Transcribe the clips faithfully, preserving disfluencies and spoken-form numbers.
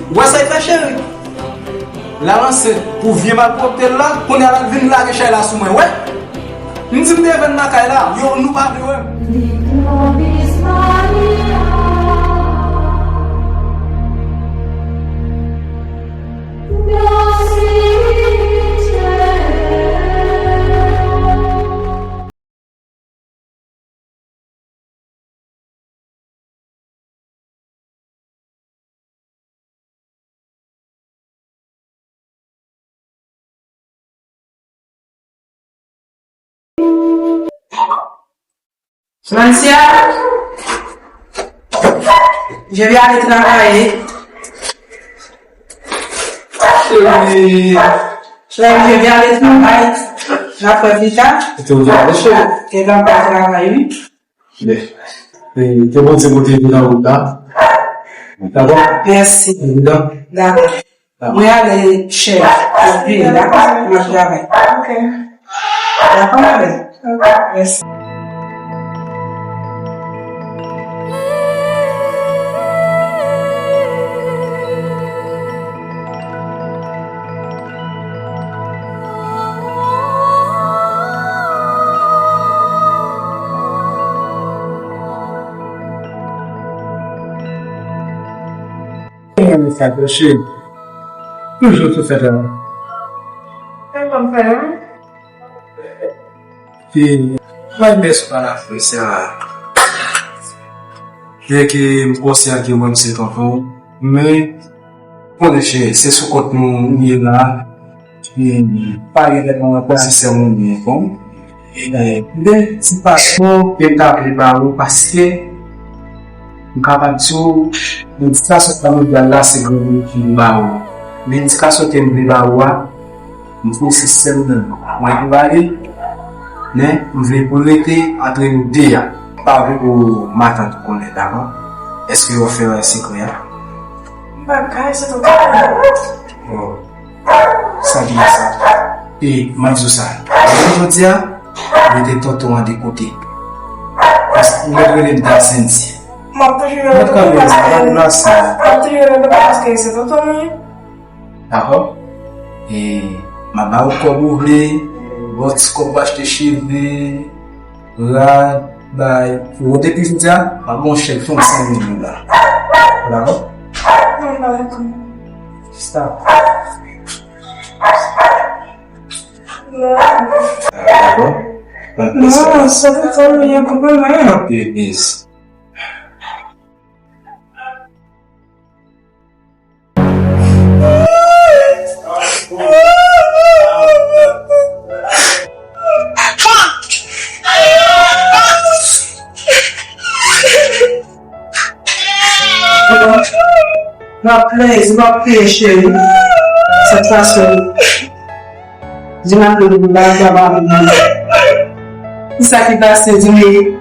Ou wè sa y fè, cheri? L al ansent pou vye malpwòpte l la, kounye a l al vin lage chay la sou mwen, wè? M di m devan l lakay la, yo, nou pa vle wè m. Francia, je vais aller travailler. Chérie, je vais aller travailler. J'apprends plus tard. Te ouvè ale, cheri. Te nan pa travay, wi. Men, men, ke Bondye pote nou nan wout la. Dakò? Mèsi. Dakò. Mwen ale, chèf. Mwen vini, dakò? Mwen travay. Ok. Dakò, mwen? Ok. Mèsi. Toujou tou fè travay. Fè kòm fè, wi. Fi, mwen mèsi pa la frè sa. Byenke m konsyan ke mwen m se tonton w, men konnen cheri, se sou kont nou ou ye la. E pa gen lè nan yon pozisyon moun ye, bon. E, men ti pasyon ke m ta vle ba ou, paske m kapab di w, men ti pasyon sa mondyal la se granmoun ki ba ou. Men ti pasyon ke m vle ba ou a, m vle se sèl nan mwen pou ale, men m vle pou l rete antre nou de a. M pa vle pou matant ou konnen, dakò? Èske w fè sekrè a? M pa kay, se tonton. Oh. Sa ki sa? E, m ap di w sa. Jodi a, mete tonton an de kote. Paske ou mèt rele m Dasensi. M ap toujou rele tonton paske, m ap toujou rele tonton paske se tonton mwen. Dakò? E m ap ba ou kòb ou vle, ba w ti kòb pou achte cheve, rad, bay. Ou depi jodi a, m ap ba w yon chèk fon san mil dola. Dakò? Non, pa dakò. Stop. Non. Dakò? Non, sa te tèlman yon konpliman. Please. M ap plede, m ap plede, cheri. Sa k pase? Di m ap plede, m ap plede. Sa ki pase, di m.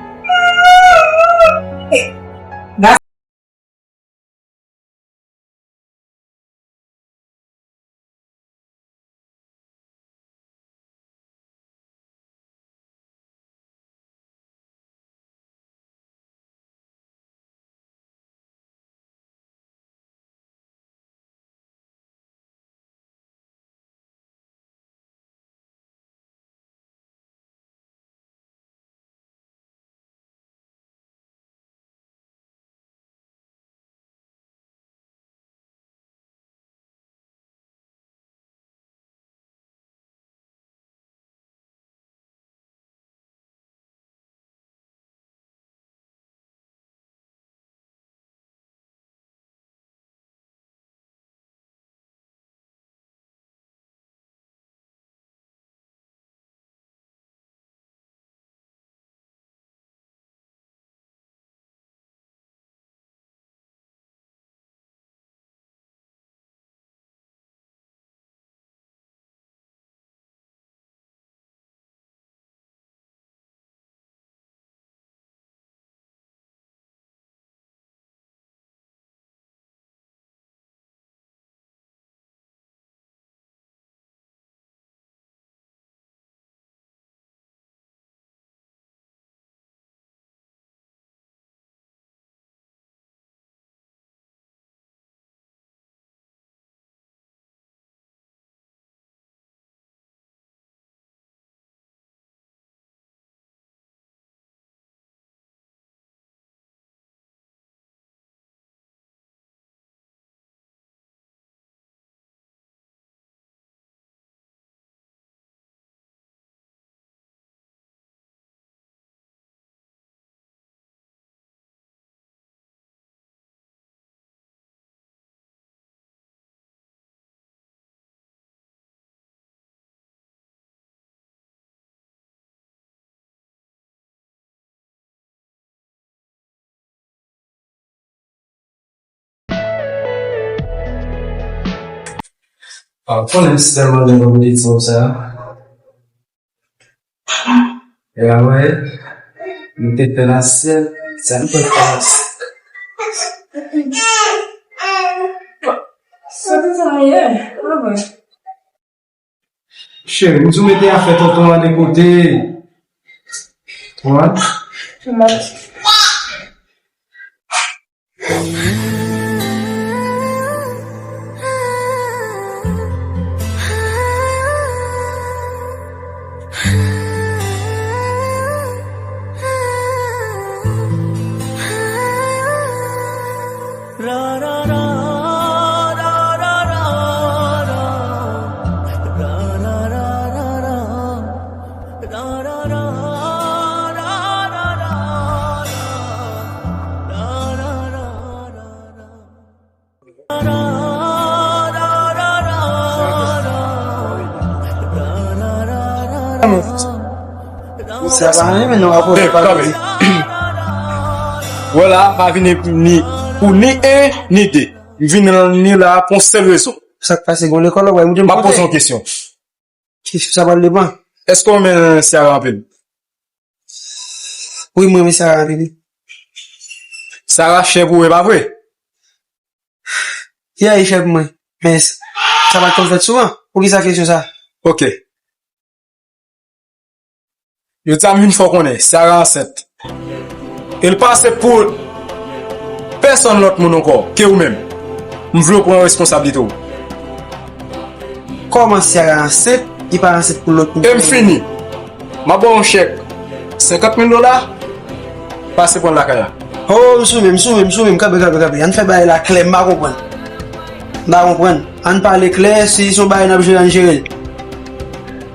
Ah, ou konnen m sèlman gen pou m te di w sa. E la, wè, nou te fè lasyèt, sa nou fè lasyèt. Sa te sa ye, pa vre? Cheri, m di w mete afè tonton an de kote. Ou konprann? Sa pa anyen, men nou ap pale. Kanpe. Wè la, pa vini ni pou ni en, ni de. M vini la pou yon sèl rezon. Sa k pase, gon lekòl, wè, m te M ap poze yon kesyon. Kesyon sa pral depann. Èske w renmen Ciara anpil? Wi, mwen renmen Ciara anpil, wi. Ciara chè pou ou, e pa vre? Yeah, li chè pou mwen. Men s-, sa pa t konn fèt souvan. Poukisa kesyon sa? Ok. Yo di a m vin fè w konnen, Ciara ansent. E l pa ansent pou pèsonn lòt moun ankò, ke ou menm. M vle w pran responsablite w. Kòman Ciara ansent, li pa ansent pou lòt moun? E m fini. M ap ba w yon chèk senkant mil dola, pase pran l lakay la. Oh, m sou men, m sou men, m sou men, kanpe, kanpe, kanpe. Ann fè bagay la klè, m pa konprann. M pa konprann. Ann pale klè, si se yon bagay n ap jere, ann jere l.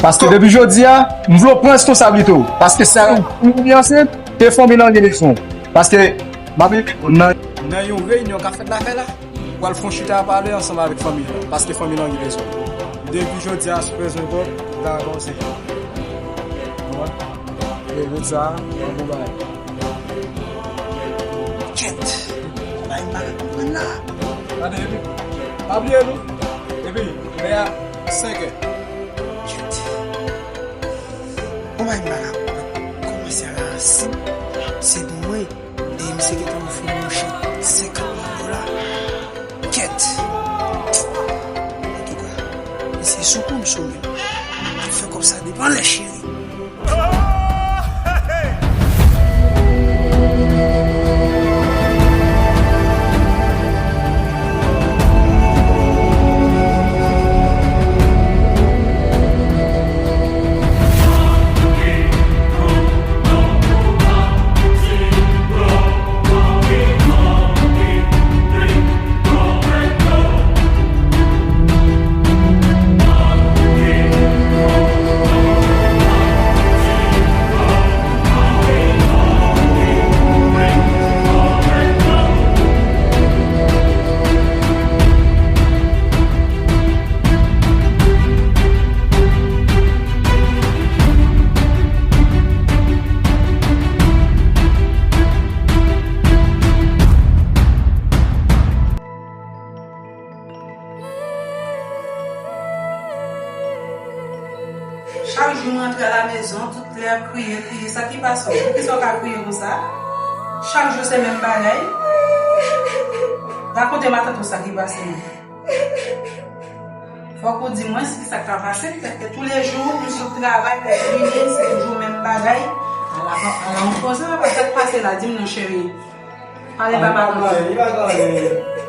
Paske depi jodi a, m vle w pran responsablite w. Paske sa, ou, ou byen ansent, e fanmi lan gen bezwen w. Paske, m ap nan, nan yon reyinyon k ap fèt lakay la, ou pral fè yon chita pale ansanm avèk fanmi lan. Paske fanmi lan gen bezwen w. Depi jodi a, si w bezwen kòb, ou ta avanse. Konprann? E lòt sa, yon bon bagay. Kèt! Bay m pa ka konprann la. Gade, epi, pa bliye nou. Epi, lè a, senkè. Kèt! Bon, bay m pa ka konprann. Kòman se la, se, se pou mwen. E misye gentan ofri m yon chèk senkant mil dola. Kèt! Antouka, misye sou kou m sou men. Fè kòb sa depann lè cheri. Chak jou m rantre alamezon, tout lè kriye, kriye. Sa ki pase w? Poukisa w ka kriye konsa? Chak jou se menm bagay. Rakonte matant ou sa ki pase w. Fòk ou di mwen si sa ka pase, paske toulejou, m sot travay, pou vini, se toujou menm bagay. Ala, ala yon koze, sa k pase la, di m non, cheri. Pale ba matant ou. Li pa gen anyen, li pa gen anyen.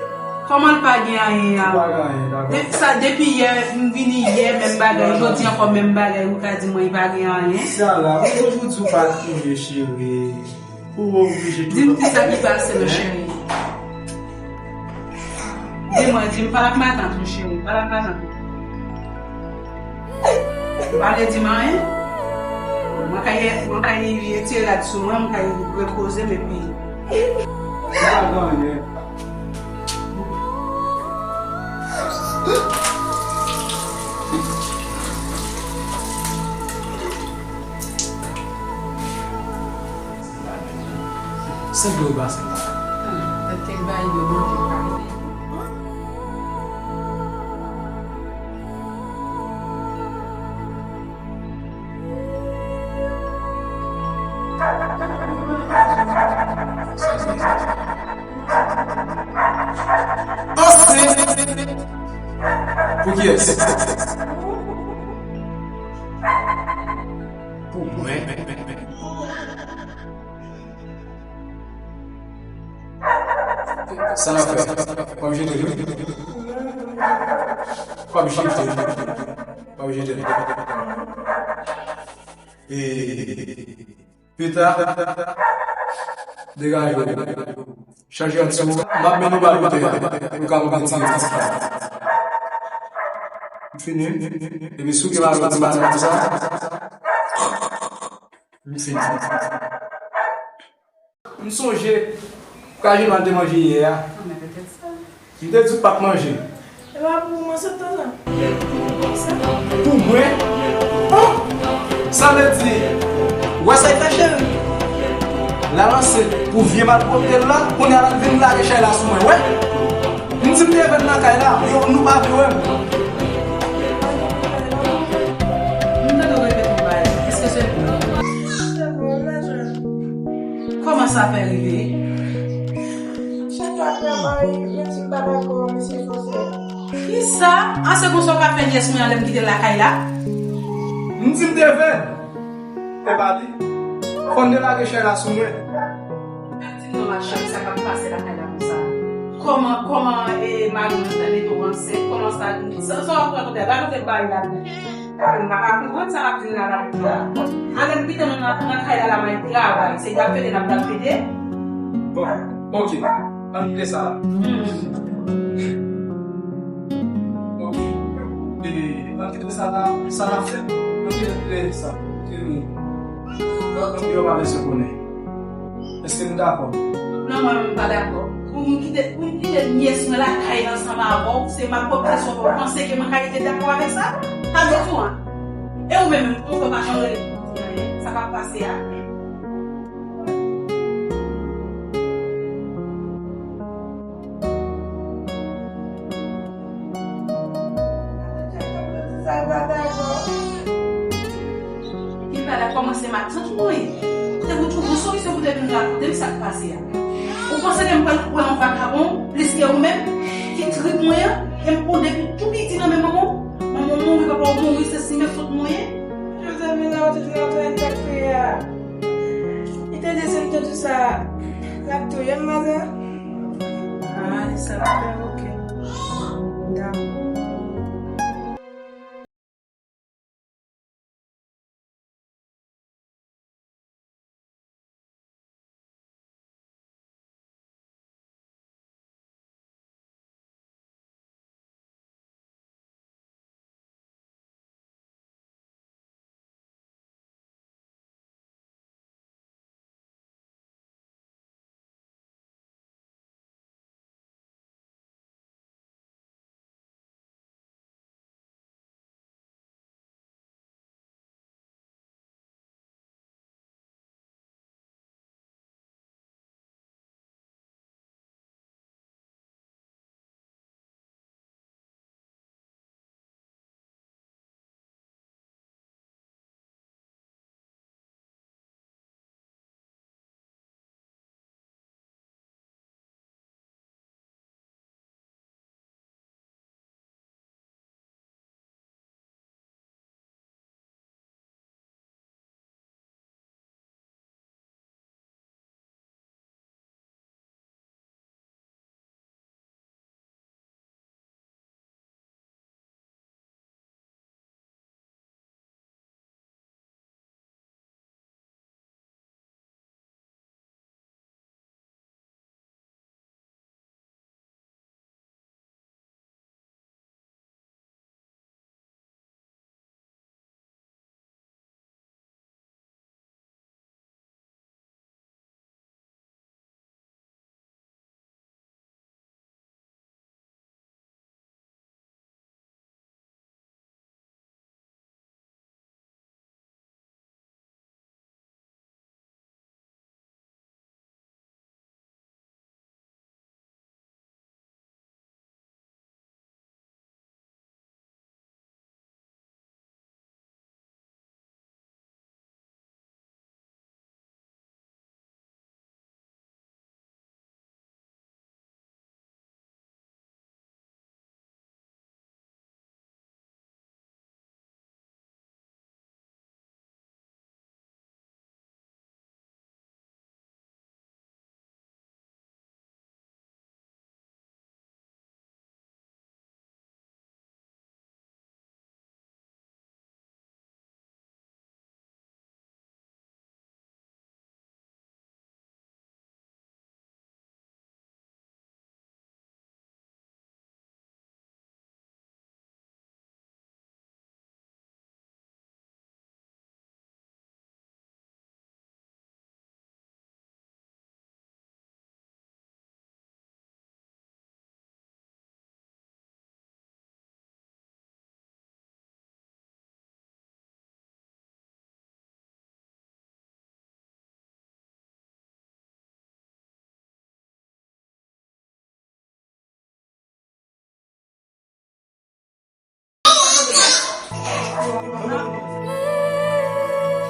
Kòman l pa gen anyen a? Li pa gen anyen, dakò. Depi sa, depi yè, m vini yè, menm bagay, jodi ankò menm bagay, ou ka di mwen li pa gen anyen? Sa la, mwen toujou di w pa kriye, cheri. Ou oblije tou. Di m kisa ki pase, mon cheri. Di mwen, di m, pale ak matant ou, cheri, pale ak matant ou. Ou pa vle di m anyen? Mwen kay, mwen kay retire rad sou mwen, mwen kay repoze m epi. Sa pa gen anyen. Senk dlo pase la. Tèt te bay yo manje kay. Yes. Pou mwen. Sa n ap fè? W ap jete l wi. W ap jete l. W ap jete l. E pita, degaje w. Chanje anti w. M ap mennen w ba lotè a. Ou ka pran ti, ti sa. M fini. Epi si w gen malè ti maten konsa. M fini. M sonje, Kajinal te manje yè a. M te di w pa t manje. E pa pou mwen sot tan sa. Pou mwen? Oh! Sa vle di, wè sa y fè cheri? L al ranse pou vye malpwòpte l la, kounye a l al vin lage chay la sou mwen, wè? M di m te vin nan kay la, yo, nou pa vle wè m. M tande w repete yon bagay. Èske se vre? Kòman sa fè rive? Chak fwa travay, menm si m pa dakò, misye fòse. Kisa? An se konsa w ka fè nyès mwen an lè m kite l lakay la? M di m te vin. E pa li. Fò n delage chay la sou mwen. Di m non, ma cheri, sa k ap pase lakay la konsa? Kòman, kòman, e, mari w te mete w ansent? Kòman sa, sa, sa w ap rakonte? Rakonte m bagay la. M pa ka konprann sa k ap di m la, la. Ann kite nou nan, nan kay la, la, m al travay. Se y ap fete, n ap pral fete. Bon, ok. Ann kite sa la. Hmm. Ok. E, ann kite sa la, sa la fèt. Ann kite sa. Ann kite yo pa bezwen konnen. Èske nou dakò? Non, mwen menm m pa dakò. Pou m kite, pou m kite nyès mwen lakay la ansanm avè w, se malpwòpte sa w panse ke mwen ka rete dakò avèk sa? Pa ditou, an. E ou menm, ou pa janm rele pou di anyen. Sa k ap pase a? Li pa dakò, mwen se matant mwen. Ou te pou toujou solisyon pou te vin rakonte m sa k pase a. Ou panse ke m pral kwè yon vakabon plis ke ou menm ki trip mwen an? E m pran depi tou piti nan men manman w? Manman w mouri, papa w mouri, se simen fòt mwen ye? Jozèfina, ou te vin antre nan tèt kriye a. Li te di si m te di sa, l ap touye m, madan. Ah, e sa l ap fè, ok. Dakò.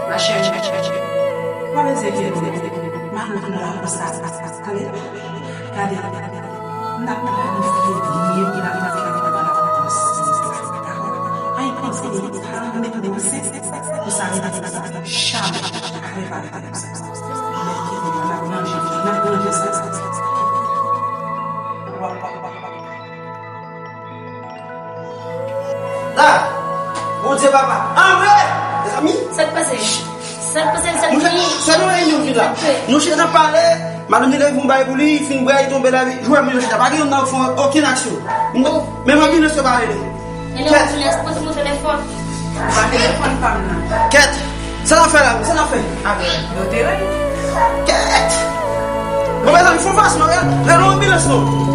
Machè, mwen bezwen kite w. Mwen anvi la konsa. Tande, n ap planifye byen pou n al mete nan lapotans. Ay, panse, pa mete nan sens pou sa rive konsa. Jamè. Ale pale de sa. N ap ranje, n ap ranje sa. La, Bondye papa. Anmwe! Mezanmi, sa k pase? Sa k pase, sa k fini? Sa nou reyinyon ki la. Nou chita pale, madanm li leve yon bagay pou li, fin bwè, li tonbe la, jwe moun yo chita. Pa gen youn nan fè okenn aksyon. Menm anbilans yo pa rele. Kèt. Pote mon telefòn. Pa telefòn pa m nan. Kèt. Sa n ap fè la, sa n ap fè? Avè, yo te rele. Kèt. Bon, mezanmi, fò fas non, rele yon anbilans non.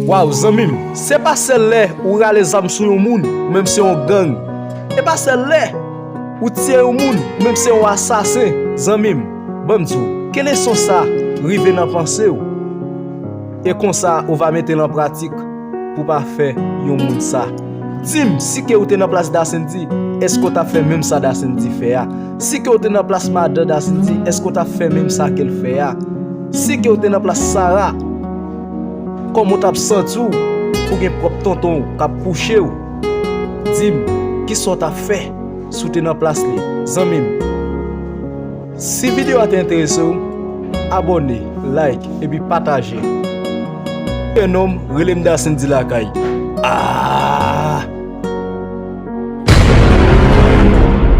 Waw, zanmi m, se pa sèl lè ou rale zam sou yon moun, ou menm se yon gang. E pa sèl lè ou tiye yon moun, ou menm se yon asasen, zanmi m. Ban m di w, ke leson sa rive nan panse w? E konsa ou va mete l an pratik pou pa fè yon moun sa. Di m, si ke ou te nan plas Dasindi, èske w t ap fè menm sa Dasindi fè a? Si ke ou te nan plas madan Dasindi, èske w t ap fè menm sa ke l fè a? Si ke ou te nan plas Sara, kòman w t ap santi w pou gen pwòp tonton w k ap kouche w? Di m, kisa w t ap fè si w te nan plas li, zanmi m? Si videyo a te enterese w, abòne, like, epi pataje. Prenon m, rele m Dasindi Lakay. Ah!